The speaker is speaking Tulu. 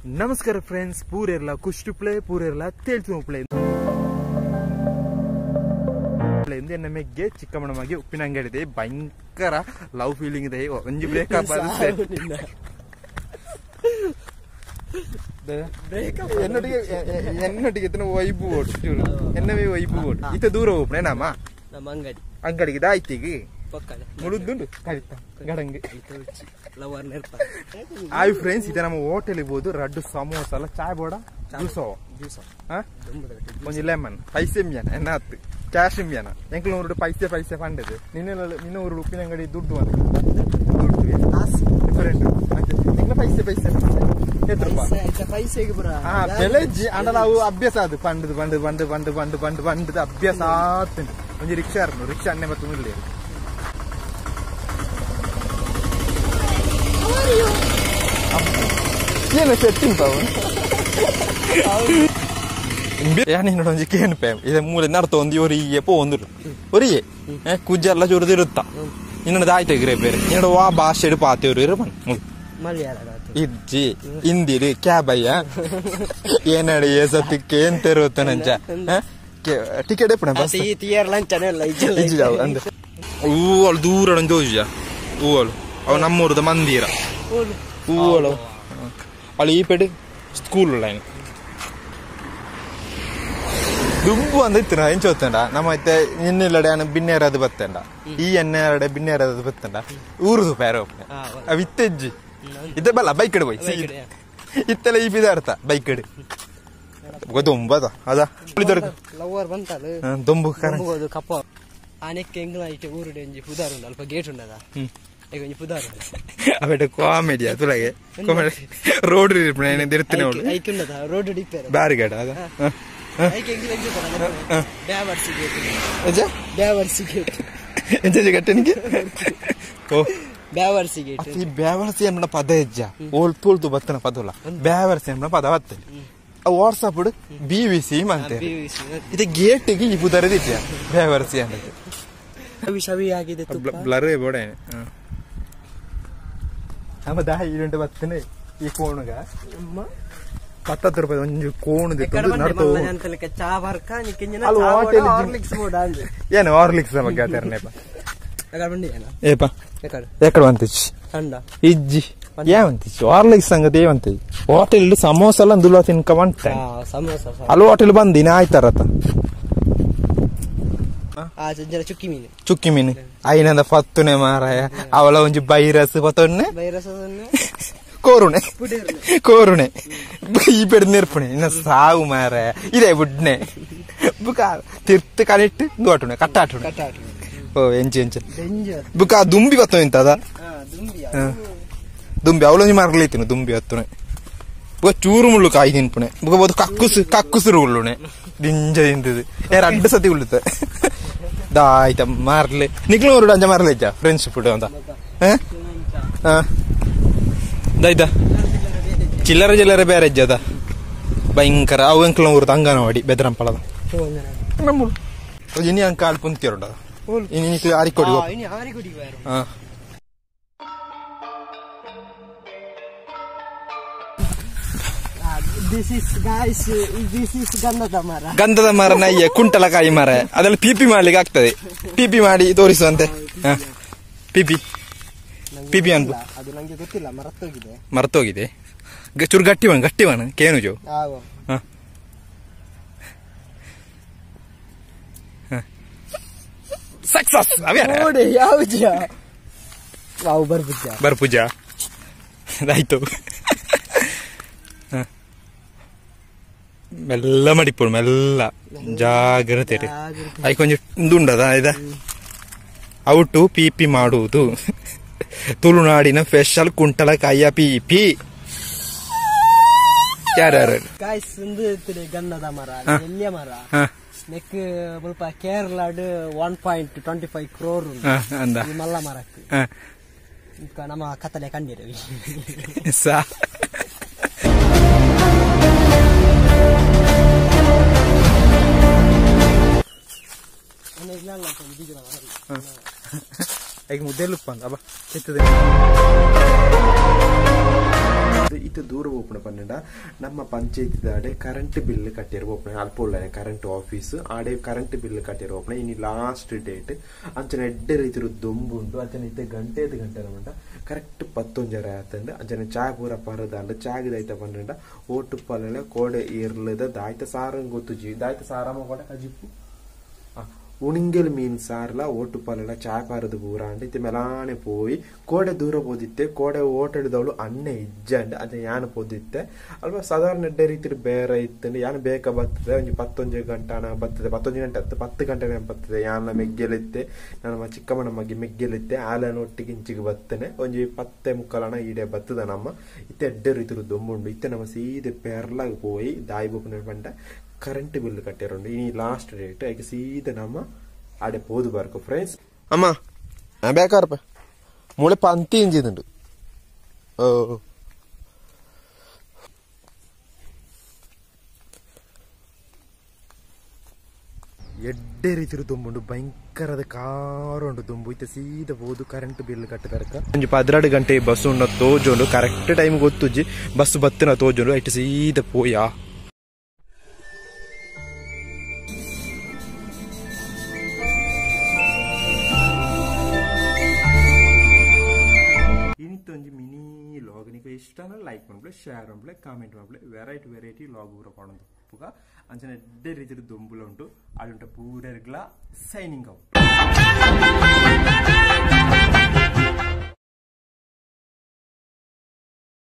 ನಮಸ್ಕಾರ ಫ್ರೆಂಡ್ಸ್, ಪೂರೆರ್ಲ ಕುಷ್ಟು ಪ್ಲೇ ಪೂರೆರ್ಲ ತೇಳ್ತು ಪ್ಲೇ ಎನ್ನ ಮೆಗ್ಗೆ ಚಿಕ್ಕಮಣವಾಗಿ ಉಪ್ಪಿನ ಅಂಗಡಿ ಇದೆ. ಭಯಂಕರ ಲವ್ ಫೀಲಿಂಗ್ ಇದೆ. ಒಂಜಿ ಬ್ರೇಕಪ್ എന്നൊട്ടിಗೆ എന്നೊಟ್ಟಿಗೆ ವೈಬು ಓಡು ಎನ್ನವೇ ವೈಬು ಓಡು ಇತ್ತ ದೂರ ಹೋಗ್ರೆ ನಮ್ಮ ಅಂಗಡಿ ಅಂಗಡಿಗೆ ದಾಯ್ತಿಗೆ ಮುಳುದ್ದುಂಡು ಕಡಿತ ಗಡಂಗಿ. ಹಾಯ್ ಫ್ರೆಂಡ್ಸ್, ಇದೆ ನಮ್ಮ ಹೋಟೆಲ್ ಇರ್ಬೋದು. ರಡ್ಡು ಸಮೋಸ ಅಲ್ಲ, ಚಾಯ್ ಬೋಡ ಜ್ಯೂಸೋ ಒಂಜಿ ಲೆಮನ್ ಪೈಸೆ ಮಿಯಾನ ಎನ್ನ ಹತ್ತು ಕ್ಯಾಶ್ ಮಿಯಾನ ಎಂಕ್ಲ ಊರು ಪೈಸೆ ಪೈಸೆ ಪಂಡದು ನಿನ್ನ ನಿನ್ನ ಊರು ಉಪ್ಪಿನ ಅಂಗಡಿ ದುಡ್ಡು ಅಂತ ದುಡ್ಡು ಡಿಫರೆಂಟ್ ಎಂಕ್ಲ ಪೈಸೆ ಪೈಸೆ ಬೆಲೆಜ್ಜಿ ಅಂಡಲ ಅವು ಅಭ್ಯಾಸ ಅದು ಪಂಡದು ಪಂಡು ಪಂಡು ಪಂಡು ಪಂಡು ಪಂಡು ಪಂಡದ ಅಭ್ಯಾಸ ಆತುಂಡು. ಒಂಜಿ ರಿಕ್ಷಾ ಇರ್ನು ರಿಕ್ಷಾ ಅಣ್ಣೆ ಮತ್ತು ಇಲ್ಲ. ಏನು ಸೆಟ್ಟಿಂಗ್ ಪಾವು ಯಾನಿನ್ನೋಡು ಒಂಜಿ ಕೇನ್ಪೆ ಇದೆ ಮೂಲೆ ನಡ್ತ ಒಂದು ಒರಿಯೆ ಪೋಂದುರು ಒರಿಯೆ ಕುಜ್ಜೆಲ್ಲ ಚೂರುದಿರುತ್ತ ಇನ್ನೊಂದು ಆಯ್ತು ಗ್ರೇ ಬೇರೆ ಇನ್ನೊಂದು ವಾ ಭಾಷೆ ಪಾತೆಯವರು ಇರು ಇಜ್ಜಿ ಹಿಂದಿರಿ ಕ್ಯಾಬಯ್ಯ ಏನಡಿ ಸತ್ಯಕ್ಕೆ ಏನ್ ತೆರುತ್ತ ನಂಚ ಟಿಕೆಟ್ ಎಪ್ಪಣ ಬಸ್ ಅಂದ ಹೂವಳು ದೂರ ಜೋಜ ಹೂವಳು ಅವು ನಮ್ಮೂರದ ಮಂದಿರ ಹೂವಳು ಅವಳು ಈ ಪೇಟೆ ಸ್ಕೂಲ್ ಲೈನ್ ದುಂಬು ಅಂದ ಇತ್ತು ಎಂಚ ಗೊತ್ತಂಡ ನಮ್ಮ ಐತೆ ನಿನ್ನೆಲ್ಲಡೆ ಬಿನ್ನೇರದು ಬತ್ತಂಡ ಈ ಎನ್ನೆರಡೆ ಬಿನ್ನೇರದು ಬತ್ತಂಡ ಊರುದು ಪ್ಯಾರ ಅವು ಇತ್ತೆಜ್ಜಿ ಇದ್ದೆ ಬಲ್ಲ ಬೈಕ್ ಇಡು ಹೋಯ್ ಇತ್ತೆಲ್ಲ ಈ ಬಿದ ಅರ್ಥ ಬೈಕ್ ಇಡು ದೊಂಬದ ಅದ ದೊಂಬು ಕಪ್ಪ ಆನೆಕ್ಕೆ ಎಂಗ್ಲ ಇಟ್ಟು ಊರುಡೆ ಒಂಜಿ ಪುದಾರ್ ಉಂಡು ಅಲ್ಪ ಗೇಟ್ ಉಂಡದ ಒಂಜಿ ಪುದಾರ್ ಅವೆಟ ಕಾಮಿಡಿ ತುಲಗೆ ಕಾಮಿಡಿ ರೋಡ್ ಐಕುಂಡದ ರೋಡ್ ಡಿಪ್ಪೇರ ಬ್ಯಾರಿಗೇಡ್ ಅದ ಐಕೆ ಎಂಗ್ಲ ಎಂಜ ಬ್ಯಾವರ್ಸಿ ಗೇಟ್ ಬ್ಯಾವರ್ಸಿ ಗೇಟ್ ಎಂಜ ಗಟ್ಟನಿಗೆ ಓ ಬ್ಯಾವರ್ಸಿ ಗೇಟ್. ಈ ಬ್ಯಾವರ್ಸಿ ಎಂಬ ಪದ ಹೆಜ್ಜ ಓಲ್ ತೋಳ್ತು ಬತ್ತನ ಪದಲ್ಲ ಬ್ಯಾವರ್ಸಿ ಎಂಬ ಪದ ಬತ್ತನೆ ವಾಟ್ಸಪ್ ಬಿ ವಿ ಸಿ ಅಂತೆ ಇದು ಗೇಟಿಗೆ ಈ ಪುದರದಿದ್ಯಾ ಬ್ಯಾವರ್ಸಿ ಅಂತ ಸವಿ ಆಗಿದೆ ಬ್ಲರ್ ಬೋಡ ನಮ್ಮ ದಾಯಿ ಇರುಂಟು ಬತ್ತನೆ ಈ ಕೋಣಗ 10 ರೂಪಾಯಿ ಒಂಜಿ ಕೋಣ ಏನು ಹಾರ್ಲಿಕ್ಸ್ ಬಗ್ಗೆ ಆತರನೇಪ ಏಪ ಎಕಡೆ వంತಿಚ್ಚಿ ಇಜ್ಜಿ ಏವಂತಿಚ್ಚಿ ಹಾರ್ಲಿಕ್ಸ್ ಸಂಗತಿ ಏವಂತಿಚ್ಚಿ ಹೋಟೆಲ್ ಸಮೋಸ ಎಲ್ಲ ದುಲ್ಲ ತಿನ್ಕ వంట ಅಲ್ಲಿ ಹೋಟೆಲ್ ಬಂದಿನ ಆಯ್ತಾರತ ಚುಕ್ಕಿ ಮೀನು ಚುಕ್ಕಿ ಮೀನು ಐನಂದ ಪತ್ತುನೆ ಮಾರಾಯ ಅವಳ ಒಂಜಿ ಬೈರಸ್ ಪತ್ತೊನ್ನೆ ಕೋರುಣೆ ಕೋರುಣೆ ಈ ಪೆಡ್ ನೆರ್ಪುಣೆ ಇನ್ನ ಸಾವು ಮಾರಾಯ ಇದೇ ಬುಡ್ನೆ ಬುಕ ತಿರ್ತು ಕನಿಟ್ಟು ದೋಟುಣೆ ಕಟ್ಟಾಟುಣೆ ಓ ಎಂಚಿ ಎಂಚಿ ಬುಕ ದುಂಬಿ ಬತ್ತು ಎಂತದ ದುಂಬಿ ಅವಳೊಂಜಿ ಮಾರ್ಲೈತಿನ ದುಂಬಿ ಹತ್ತುನೆ ಬುಕ ಚೂರು ಮುಳ್ಳು ಕಾಯಿ ತಿನ್ಪುಣೆ ಬುಕ ಬೋದು ಕಕ್ಕುಸು ಕಕ್ಕುಸುರು ಉಳ್ಳುಣೆ ದಿಂಜ ತಿಂತದು ಏ ರಡ್ಡು ಸತಿ ಉಳ್ಳುತ್ತೆ ದಾಯ್ತ ಮಾರ್ಲೆ ನಿಕ್ಲು ಊರು ಅಂಜ ಮಾರ್ಲೆ ಇಜ್ಜ ಫ್ರೆಂಡ್ಶಿಪ್ ಅಂತ ದಾಯ್ತ ಚಿಲ್ಲರೆ ಚಿಲ್ಲರೆ ಬೇರೆ ಇಜ್ಜದ ಭಯಂಕರ ಅವು ಎಂಕ್ಲ ಊರು ಅಂಗನವಾಡಿ ಬೆದರಂಪಳದ ನಮ್ಮೂರು ಇನಿ ಅಂಕ ಆಳ್ ಪುಂತಿರುಂಡ ಇನಿ ಆರಿಕೊಡಿ ಹಾ This is guys, this is ಗಂಧದ ಮರ. ಗಂಧದ ಮರ ನಯ್ಯ ಕುಂಟಲಕಾಯಿ ಮರ ಅದೆಲ್ಲ ಪಿಪಿ ಮಾಡ್ಲಿಕ್ಕೆ ಆಗ್ತದೆ. ಪಿಪಿ ಮಾಡಿ ತೋರಿಸುವಂತೆ. ಪಿಪಿ ಪಿಪಿ ಅನ್ಬು ಅದು ನಂಗೆ ಗೊತ್ತಿಲ್ಲ, ಮರೆತೋಗಿದೆ. ಮರೆತೋಗಿದೆ. ಚೂರು ಗಟ್ಟಿವಣ ಗಟ್ಟಿವಣ ಕೇನು ಜೋ. ಸಕ್ಸಸ್ ಯಾವ ಬರ್ಪುಜ ಬರ್ಪುಜ ಆಯ್ತು. ಮೆಲ್ಲ ಮಡಿಪೋಡು ಮೆಲ್ಲ ಜಾಗ್ರತೆ ಅದಕ್ಕೆ ಒಂಜಿ ಉಂಡದ ಇದ ಔಟು ಪಿಪಿ ಮಾಡುವುದು ತುಳುನಾಡಿನ ಸ್ಪೆಷಲ್ ಕುಂಟಲಕಾಯಿಯ ಪಿಪಿ. ಯಾರ್ಯಾರು ಗಾಯ್ಸ್ ಗಂಧದ ಮರ ಎಲ್ಲಿಯ ಮರ ನೆಕ್ ಮುಲ್ಪ ಕೇರಳಡ್ 1.25 ಕ್ರೋರ್ ಮಲ್ಲ ಮರಕ್ಕೆ ನಮ್ಮ ಕತ್ತಲೆ ಕಂಡಿರವಿ. ಈಗ ಮುದ್ದೆಲ್ಲುಪ್ಪ ಅಂತ ಅಬ್ಬ ಎತ್ತದೆ. ಇತ್ತೆ ದೂರ ಓಪನ್ ಪನ್ನಂಡ ನಮ್ಮ ಪಂಚಾಯತ್ ಕರೆಂಟ್ ಬಿಲ್ ಕಟ್ಟಿರ ಓಪನ್ ಅಲ್ಪ ಉಳ್ಳ ಕರೆಂಟ್ ಆಫೀಸ್ ಆಡೆ ಕರೆಂಟ್ ಬಿಲ್ ಕಟ್ಟಿರ ಓಪನ್ ಇನಿ ಲಾಸ್ಟ್ ಡೇಟ್ ಅಂಚನೆ ಎಡ್ಡೆ ರೀತಿರು ದೊಂಬುಂಡು ಅಂಚನೆ ಇತ್ತೆ ಗಂಟೆ ಗಂಟೆ ಮಂಡ ಕರೆಕ್ಟ್ 11:30 ಆತಂಡು ಅಂಚನೆ ಚಾ ಪೂರ ಪರದಾಂಡು ಚಾಗಿದಾಯ್ತ ಪನ್ನಂಡ ಓಟು ಪಲ್ಲೆ ಕೋಡೆ ಇರ್ಲದ ದಾಯ್ತ ಸಾರಂಗ್ ಗೊತ್ತುಜಿ ದಾಯ್ತ ಸಾರಮ್ಮ ಕೋಡೆ ಕಜಿಪ್ಪು ಉಣಿಂಗೆಲ್ ಮೀನ್ ಸಾರ್ಲ ಓಟು ಪಾಲೆಲ್ಲ ಚಾಯ್ ಪಾರದು ಪೂರ ಅಂಡ್ ಇತ್ತೆ ಮೆಲಾನೆ ಪೋಯಿ ಕೋಡೆ ದೂರ ಪೋದಿತ್ತೆ ಕೋಡೆ ಓಟೆಡ್ದವಳು ಅಣ್ಣೆ ಇಜ್ಜಂಡ್ ಅಂಚ ಯಾನ್ ಪೋದಿತ್ತೆ ಅಲ್ಪ ಸಾಧಾರಣ ಎಡ್ಡೆ ರೀತಿಡ್ ಬೇರೆ ಇತ್ತಂಡ್ ಯಾನ್ ಬೇಕ ಬರ್ತದೆ ಒಂಜಿ 11 ಗಂಟೆ ಬರ್ತದೆ 11 ಗಂಟೆ 10 ಗಂಟೆ ಬರ್ತದೆ ಯಾನ ಮೆಗ್ಗೆಲಿತ್ತೆ ನನ್ನ ಚಿಕ್ಕಮ್ಮನ ಮಗ್ಗೆ ಮೆಗ್ಗೆಲಿತ್ತೆ ಆಲನ ಒಟ್ಟಿಗೆ ಇಂಚಿಗೆ ಬತ್ತನೆ ಒಂಜಿ 10:45 ಈಡೆ ಬರ್ತದೆ ನಮ್ಮ ಇತ್ತೆ ಎಡ್ಡೆ ರೀತಿಡ್ ದೊಂಬುಂಡು ಇತ್ತೆ ನಮ್ಮ ಸೀದೆ ಪೆರ್ಲಾಗ್ ಪೋಯಿ ದಾಯಿ ಬೋಪುನ ಪಂಡ ಕರೆಂಟ್ ಬಿಲ್ ಕಟ್ಟಿರೋಂಡು ಈ ಲಾಸ್ಟ್ ಡೇಟ್ ಐಕೆ ಸೀದಾ ನಮ್ಮ ಆಡೆ ಪೋದು ಬರ್ಕು ಫ್ರೆಂಡ್ಸ್. ಅಮ್ಮ ಬೇಕಾರಪ್ಪ ಮೂಳೆ ಪಂತಿ ಇಂಜಿದುಂಡು ಓ ಎಡ್ಡೆ ರೀತಿರು ದೊಂಬುಂಡು ಭಯಂಕರದ ಕಾರುಂಡು ದೊಂಬು ಇತ್ತೆ ಸೀದಾ ಪೋದು ಕರೆಂಟ್ ಬಿಲ್ ಕಟ್ಟದರ್ಕ ಒಂಜಿ 12 ಗಂಟೆ ಬಸ್ ಉಂಡ ತೋಜುಂಡು ಕರೆಕ್ಟ್ ಟೈಮ್ ಗೊತ್ತುಜ್ಜಿ ಬಸ್ ಬತ್ತಿನ ತೋಜುಂಡು ಐಟ್ ಸೀದಾ ಪೋಯಾ. ಇನಿತ್ತೊಂಜಿ ಮಿನಿ ಲಾಗ್ ನಿಕ ಇಷ್ಟನ ಲೈಕ್ ಮನ್ಪುಲೆ ಶೇರ್ ಮನ್ಪುಲೆ ಕಾಮೆಂಟ್ ಮನ್ಪುಲೆ ವೆರೈಟಿ ವೆರೈಟಿ ಲಾಗ್ ಪೂರ ಪಾಡೊಂದು ಪುಗ ಅಂಚನೆ ಎಡ್ಡೆ ರೀತಿಡ್ ದೊಂಬುಲ ಉಂಟು ಅಡುಂಟ ಪೂರೆರ್ಗ್ಲ ಸೈನಿಂಗ್ ಔಟ್.